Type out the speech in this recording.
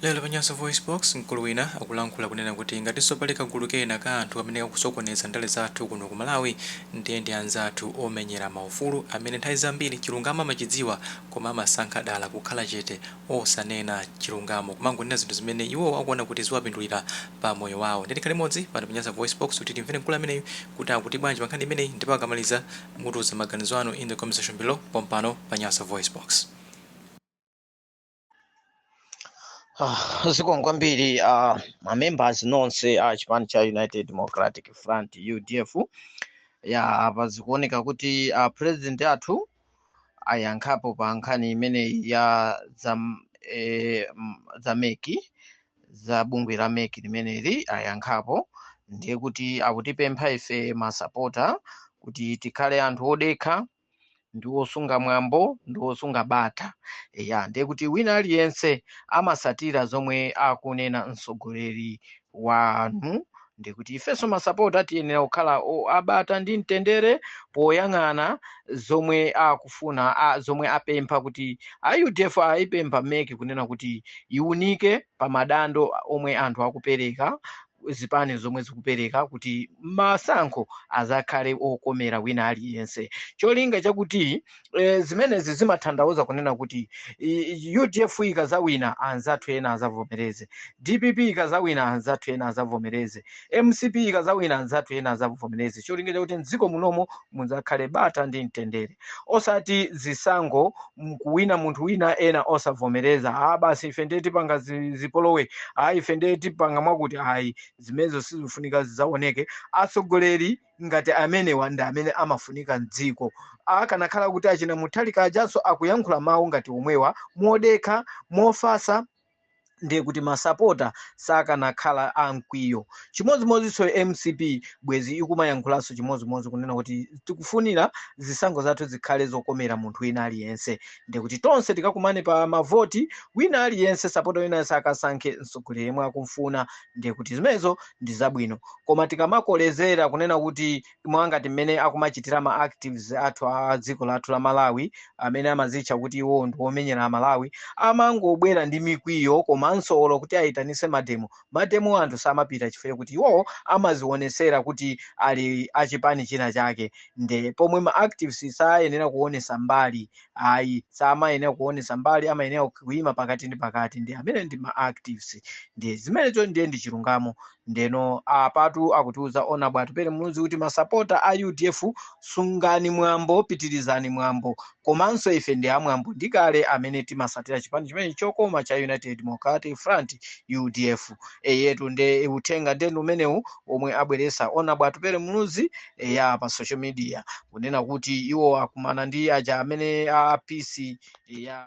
Lero pa Nyasa VoiceBox, mkulu wina akulankhula kunena kuti ngatinso pali kagulu kena ka anthu amene kakusokoneza ndale zathu kuno ku Malawi, ndiye ndi anzathu omenyera maufulu amene nthawi zambiri chilungamo amachidziwa koma amasankha dala kukhala chete osanena chilungamo, kumangonena zinthu zimene iwowo akuona kuti ziwapindulira pa moyo wawo. Ndiye tikhale limodzi pano pa Nyasa VoiceBox kuti timvere mkulu ameneyu kuti akuti bwanji pa nkhani imeneyi, ndipo akamaliza mutiuza maganizo anu in the comment section below pompano pa Nyasa VoiceBox. Zikomo kwambiri ma members nonse a chipani cha United Democratic Front, UDF. Ya, apa zikuoneka kuti president athu ayankhapo pa nkhani imeneyi ya za MEC, za bungwe la MEC limeneli ayankhapo. Ndiye kuti akutipempha ife masapota kuti tikhale anthu odekha ndi osunga mwambo ndi osunga bata. Ya, ndiye kuti wina aliyense amasatira zomwe akunena mtsogoleri wanu. Ndiye kuti ifenso masapota tiyenera kukhala abata ndi mtendere poyang'ana zomwe akufuna, zomwe apempha kuti a UDF ayipempha MEC kunena kuti iwunike pa madando omwe anthu akupereka, zipani zomwe zikupereka, kuti masankho azakhale okomera wina aliyense. Cholinga chakuti zimenezi zimatanthauza kunena kuti UDF ikazawina, anzathu ena azavomereze, DPP ikazawina, anzathu ena azavomereze, MCP ikazawina, anzathu ena azavomereze. Cholinga chakuti mdziko munomo muzakhale bata ndi mtendere, osati zisankho mkuwina munthu wina ena osavomereza. Basi, ife ndiye tipanga zipolowe, ife ndiye tipanga mwakuti. Ayi, zimenezo sizifunika zidzaoneke. Atsogoleri ngati amenewa ndi amene amafunika mdziko. Akanakhala kuti achina Mutharika ajanso akuyankhula mawu ngati omwewa modekha, mofasa, ndiye kuti masapota sakanakhala amkwiyo. Chimodzimodzinso MCP bwezi ikumayankhulanso chimodzimodzi kunena kuti tikufunira zisankho zathu zikhale zokomera munthu wina aliyense, ndiye kuti tonse tikakumane pa mavoti, wina aliyense, sapota wina aliyense akasankhe mtsogoleri yemwe akumfuna. Ndiye kuti zimenezo ndi zabwino. Koma tikamakolezera kunena kuti mwangati mmene akumachitira ma activists athu a dziko lathu la Malawi, amene amazitcha kuti iwo ndi omenyera Malawi, amangobwera ndi mikwiyo, komanso olo kuti ayitanise mademo, mademo anthu samapita chifukwa kuti iwowo amazionesera kuti ali achipani china chake. Nde pomwe ma activists sayenera kuonesa mbali, ayi, samayenera kuonesa mbali, amayenera kuyima pakati ndi pakati. Ndi amene ndi ma activists, ndi zimenezo ndiye ndi chilungamo. Ndeno apatu akutiuza Honorable Atupele Muluzi kuti masapota a UDF, sungani mwambo, pitirizani mwambo. Komanso ife ndi amwambo ndikale amene timasatira chipani chimene chokoma cha United Democratic Front, UDF. Eyetu, nde uthenga ndenu umenewu omwe abweresa Honorable Atupele Muluzi ya pa social media, kunena kuti iwo akumana ndi aja amene a peace ya.